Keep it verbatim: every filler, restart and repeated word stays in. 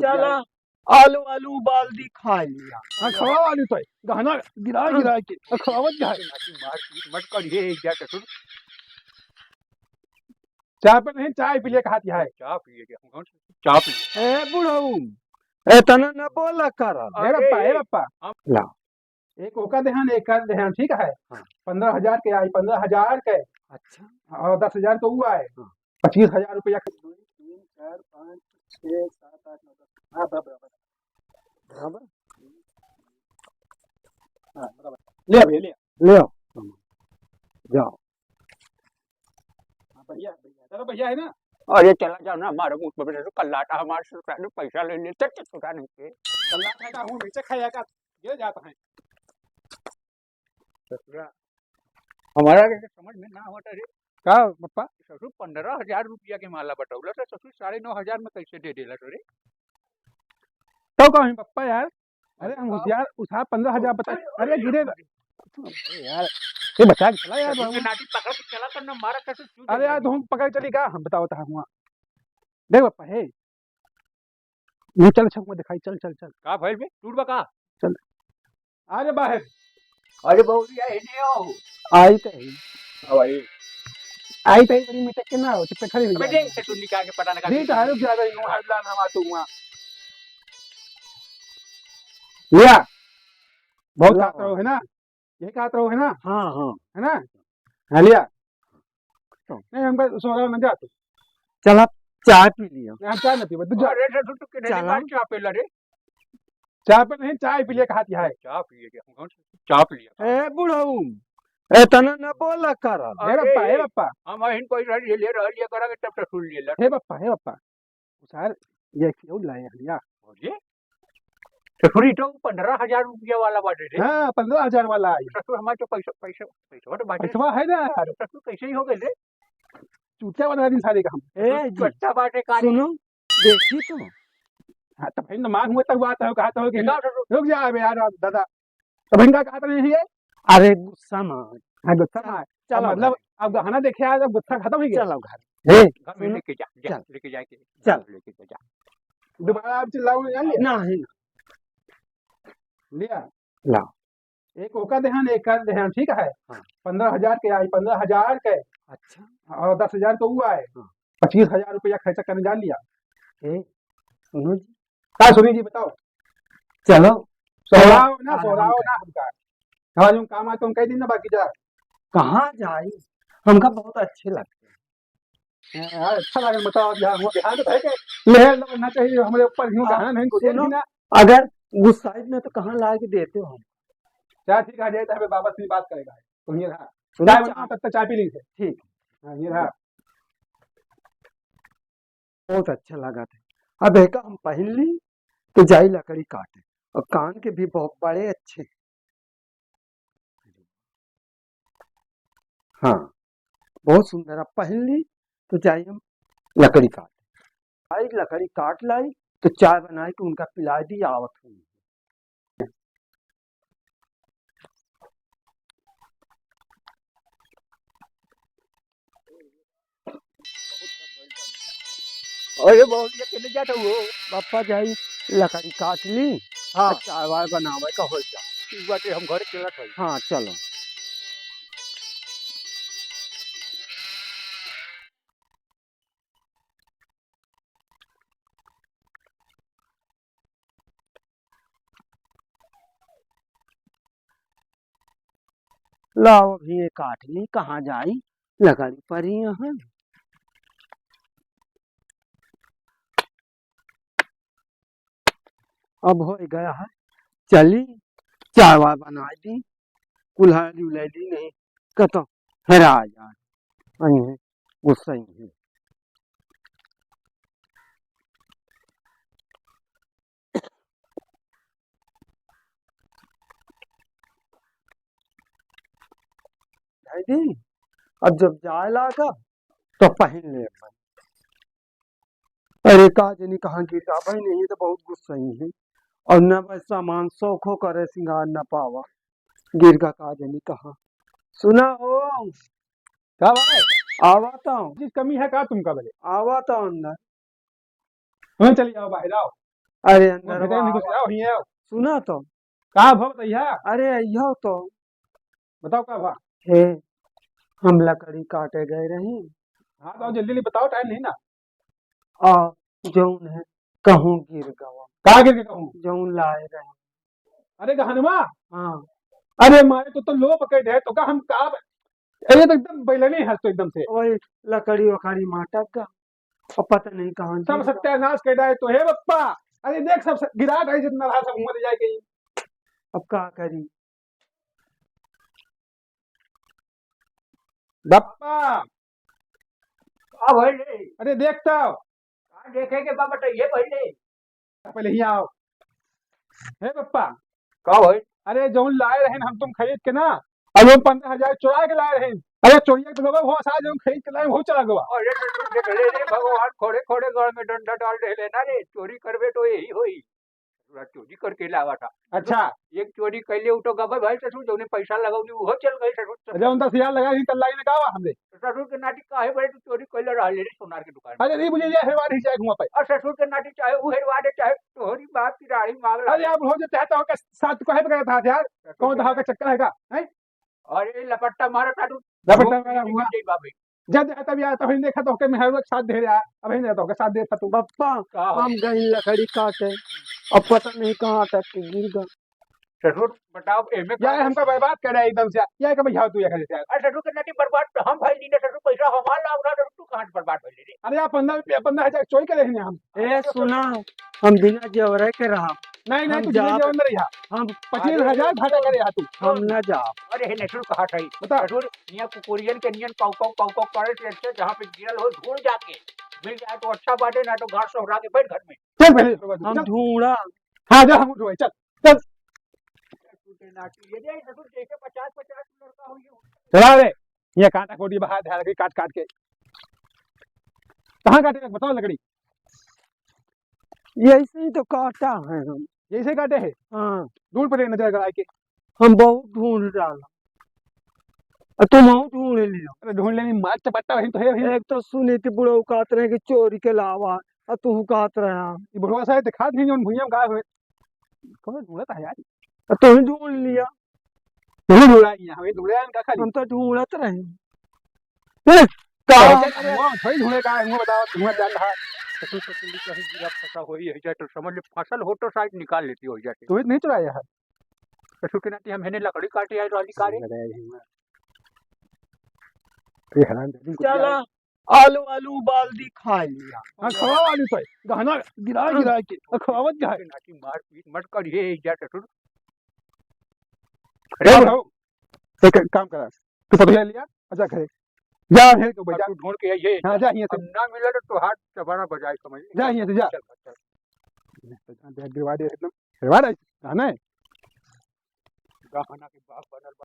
साला आलू, आलू उबाल दी, खा लिया। हाँ, खवाओ आलू तो है। गहना गिरा, गिरा के। हाँ, खवावत जा है। मार पीट मत करिए, एक जा ससुर। चाय पे नहीं, चाय पी लिया, कहा है। चाय पी लिया, हम कौन सा चाय पी लिया? ए बुढ़ऊ, ए तना न बोला कर। ए बप्पा, ए अरे, बप्पा। हम ला। एक ओका देहन, एक कर देहन, ठीक है? हाँ। पन्द्रह हजार के आई, पन्द्रह हजार के। अच्छा। और दस हजार के ऊ आए। हाँ। पच्चीस हजार रुपया के। दो, तीन, चार, पाँच, छः, सात, आठ, नौ, दस। हाँ, बराबर, बराबर। बराबर? हाँ, बराबर। ले भैया, ले। ले आओ। जाओ। हाँ, भैया, भैया। दादा, भैया है ना? अरे, चला जाओ ना, हमारे मुंह पे तो कल्लाटा, हमारे से सारे पैसा ले लेते तो छोटा नहीं थे। कल्लाटा का हूँ, नीचे खाया का, ये जाता है। ससुरा, हमारा के समझ में ना आवत रे। का, पप्पा? ससुर, पन्द्रह हजार रुपया के माला बटौला तो ससुर साढ़े नौ हजार में कैसे दे देला तो रे? तो कहीं पप्पा यार, अरे हम होशियार, उठा पन्द्रह हजार बता। अरे गिरे। अरे यार, ये बचा के चला यार बाबू। नाटी पकड़ के चला कर ना मारा कर तू। अरे यार, तुम पकड़ चली का? हम बताओ, बता हुआ। देख पप्पा, हे। ये चल, छक में दिखाई, चल, चल, चल। का भइल बे? टूट बा का? चल। आ रे बाहर। अरे बउरिया, हेने आओ। आई त ही। आओ, आई। आई त ही, बड़ी मिटक के ना हो, चुप पे खड़ी हो अबे जा। देख, से तू निकाल के पता ना का जी, तो हारो ज्यादा ही हूँ, हर लाल हवा तू हुआ। लिया। बहुत ला। कहत रहो, है ना? यही कहत रहो, है ना? हाँ, हाँ। है ना? हाँ, लिया। नहीं, हमका सोरा में जा तू। चला, चाय पी लियो। नहीं, हम चाय ना पीबे, तू जा। अरे, रे, तू, तू किने चला। बार चाय पी ला रे? चाय पे नहीं, चाय पी लिया, कहा है। चाय पी लिया, हम कौन सा चाय पी लिया? ए बुढ़ऊ, ए तना न बोला कर। ए बप्पा, ए अरे, बप्पा। हम अहिन कोई रह लिए, रह लिए करा के तब तो सुन लिए ला। हे बप्पा, हे बप्पा। सर, ये क्यों लाए हैं भैया? भौजी, ससुरी तो पन्द्रह हजार रुपया वाला बाटे रे। हाँ, पन्द्रह हजार वाला आई। ससुर हमारे तो पैसा, पैसा, पैसा तो बाटे। पैसवा है ना यार। ससुर कैसे ही हो गए रे? चूतिया बना दी सारे का हम। ए ससुर जी, अच्छा बाटे का रे? सुनो, देखी तो। हाँ, तो भाई ना मांग हुए तक बात है, कहा तो कि ना, रुक जा बे यार, दादा। तो बहन का कहा था नहीं है? अरे गुस्सा मत। हाँ, गुस्सा मत। चलो मतलब, भाई। अब गहना देखे आए, अब गुस्सा खत्म हो गया। चलो घर। हे, घर में सुनो। लेके जा, जा, चल। लेके जाके, चल। लेके जा, जा। दोबारा आप चिल्लाओगे, जान लिया? नहीं। लिया? ला। एक ओका देहन, एक कर देहन, ठीक है? हाँ। पन्द्रह हजार के आई, पन्द्रह हजार के। अच्छा। और दस हजार तो वो आए। हाँ। पच्चीस हजार रुपया खर्चा करने जान लिया। ए, सुनो जी। का सुनी जी, बताओ। चलो। सोराओ ना, आराम सोराओ कर। ना हमका। हमारे जो काम आए तो हम कह दी ना, बाकी जा। कहाँ जाई? हमका बहुत अच्छे लगते हैं। हाँ, अच्छा लगे, बताओ, अब यहाँ हुआ बिहार में है के? मेहर लगना चाहिए, हमारे ऊपर यूं आप गहना नहीं, गुस्सा सुनो, नहीं ना। अगर गुस्साइब ना तो कहाँ ला के देते हो हम? चल ठीक है, आ जाए तो हमें बाबा से भी बात करेगा। तो ये रहा। सुनो, चाय चाय बनाओ, तब तक चाय पी लीजिए। ठीक। हाँ, ये रहा। बहुत अच्छा लगा था। अब एका हम पहिन ली तो जाई लकड़ी काटे। और कान के भी बहुत बड़े अच्छे। हाँ, बहुत सुंदर। अब पहिन ली तो जाई हम लकड़ी काटे। आई लकड़ी काट लाई तो चाय बनाई तो उनका पिलाई दी, आवत हुई। अरे बाबू, ये केने जात हो? पापा जाई लकड़ी काट ली, हाँ। चाय वाय बनावे का हो जा। ठीक बाटे, हम घरे चलत हई। हाँ, चलो। लाओ, अभी ये काट ली, कहाँ जाई? लकड़ी पड़ी यहाँ। अब हो गया है, चली चाय वाय बनाई दी, कुल्हाड़ी उल्हाड़ी नहीं, कतो हेरा जाए, अइहे, गुस्सा ही है। भाई जी, अब जब जाए लागा, तो पहिन ले भाई। अरे का जनी कहाँ गिर गा भाई, नहीं तो बहुत गुस्सा ही है। और न भाई सामान शौखो करे सिंगार न पावा, गिर गा का जनी कहाँ। सुना हो, का भाई? आवा तो। चीज कमी है का तुमका बले? आवा तो अंदर। हाँ, चली आओ, बाहर आओ। अरे अंदर भीतर में घुस आओ, हियाँ आओ। सुना तो। का भा बताइया? अरे अइहो तो। बताओ का भा? हे, हम लकड़ी काटे गए रही। हाँ, तो जल्दी जल्दी बताओ, टाइम नहीं ना। आ, जौन है, कहूँ गिर गवा। का गिर के कहूँ? जौन लाए रहे। अरे गहनवा? हाँ। अरे मारे तो, तो लो पकड़ है, तो का हम का ब-, अरे तो एकदम बैलने है तो एकदम से। वही लकड़ी वकड़ी माटक गा, और पता नहीं कहाँ सब गिर गवा। सत्यानाश कर डाए तो, हे बप्पा। अरे देख सब स-, गिरा डाए जितना रहा सब मर जाए कहीं। अब का करी? बप्पा। का भइल रे? अरे देख तो। का देखे के बा बताइए पहिले। पहिले हियाँ आओ। हे बप्पा। का भइल? अरे जौन लाए रहेन हम तुम खरीद के ना, अब वो पन्द्रह हजार चुरा के लाए रहेन। अरे चोरिया के लोग हो, साल जौन खरीद के लाए, वो चला गवा। अरे रे, रे, देख ले रे भगवान, खोड़े खोड़े गड़ में डंडा डाल रहे ना रे, चोरी करबे तो यही होई। पूरा चोरी करके लावा था। अच्छा। एक चोरी कैले उ तो गबे भाई ससुर, जौने पैसा लगावली उहो चल गए ससुर। अच्छा, उनका सियार लगा ही कल्लाई में का बा हमरे? ससुर के नाती काहे बड़े तू चोरी कैले रहले रे सोनार के दुकान में? अरे नहीं, मुझे ये हेरवा नहीं जाए घुमा पाए। और ससुर के नाती चाहे उ हेरवा दे, चाहे तोहरी बाप की दाढ़ी मांग ला। अरे आप हो जो चाहता हो के साथ को है तो कहता था यार, ससुर कौन के था का चक्कर है का? हैं? अरे लपट्टा मारा था तू। लपट्टा मारा हुआ। जय बाबे। जा, जा, तब यार, तब ही देखा तो के मेहरुआ के साथ दे रहा, अब ही देखा तो के साथ दे था तू। बप्पा, का हो? हम गई लकड़ी काटे, अब पता नहीं कहाँ अटक के गिर गया। ससुर, बताओ, एमे का यार, हमका बर्बाद कर रहा है एकदम से। यार, कब यहाँ तू यहाँ से? अरे ससुर के नाती बर्बाद तो हम भाई लीने ससुर, पैसा हमार लाग रहा ससुर, तू कहाँ से बर्बाद भइले रे? अरे यार, पन्द्रह रुपया, पन्द्रह हजार चोरी करे हैं हम। ए, सुना, हम बिना जेवरे के रहा। नहीं, नहीं, हम तू बिना जाब। जेवर में रहा। हम पच्चीस हजार अरे, घाटा करे यहाँ तू। हम ना जाब। अरे, हे नसुर कहा था ही। बता। ससुर, यहाँ कुकुरियन के नियन काऊ, काऊ, काऊ, काऊ करे से अच्छा जहाँ पे गिरल हो, ढूंढ जाके। मिल जाए तो अच्छा बात है, ना तो घर से उड़ा के बैठ घर में। चल पहले, हम चल। ढूंढा। हाँ, जा, हम उठो, चल, चल। ये दे, ससुर, जैसे पचास, पचास लड़का हो, ये चला रे, ये कांटा खोटी बाहर धार के काट, काट के। कहाँ काटे, बताओ लकड़ी। ऐसे ही तो काटा है हम। ऐसे काटे है? हाँ। ढूंढ पड़े नजर गड़ाए के। हम बहुत ढूंढ डाला। आ तुम बहुत ढूंढ लियो। अरे ढूंढ लेनी, मार चपट्टा वही तो है, वही। एक तो सुनी थी बुढ़ऊ कहत रहे कि चोरी के लावा, आ तू कहत रहे। ये बुढ़वा साहब दिखा दी, जौन भुइयां में गायब हुए। कौन ढूंढत है यार? आ तू ही ढूंढ लिया। नहीं ढूंढा ही है, हमें ढूंढा है, इनका खाली। हम तो ढूंढत रहे। ए, का हो? अरे, धुआं थोड़ी ढूंढे का है, मुंह बताओ, धुआं जान रहा। ससुर, ससुर, कहीं गिरा फंसा होई है, जाए तो समझ ले, फसल हो तो साइड निकाल लेती हो जाए। तू ही नहीं चुराया है। ससुर के नाती हम हेने लकड़ी काटे आए, राली काटे। ये हराम जादी को चला, आलू, आलू उबाल दी, खा लिया। हाँ, खवाओ आलू तो है। गहना गिरा, गिरा के। हाँ, खवावत जा है। नाती मार पीट मत करिए, जा ससुर। अरे, हाँ, भाऊ। एक काम करा, तू पकड़ लिया, अच्छा, घरे जा, हेर के अब बैठा। तू ढूंढ के आइए। हाँ, जा, हियां से। अब ना मिला तो तोहार चबाना बजाए, समझ ले। जा, हियां से, जा। चल, चल। जा, गिरवा दे एकदम। गिरवा दे, जाना है। गहना के बाग बनल बा।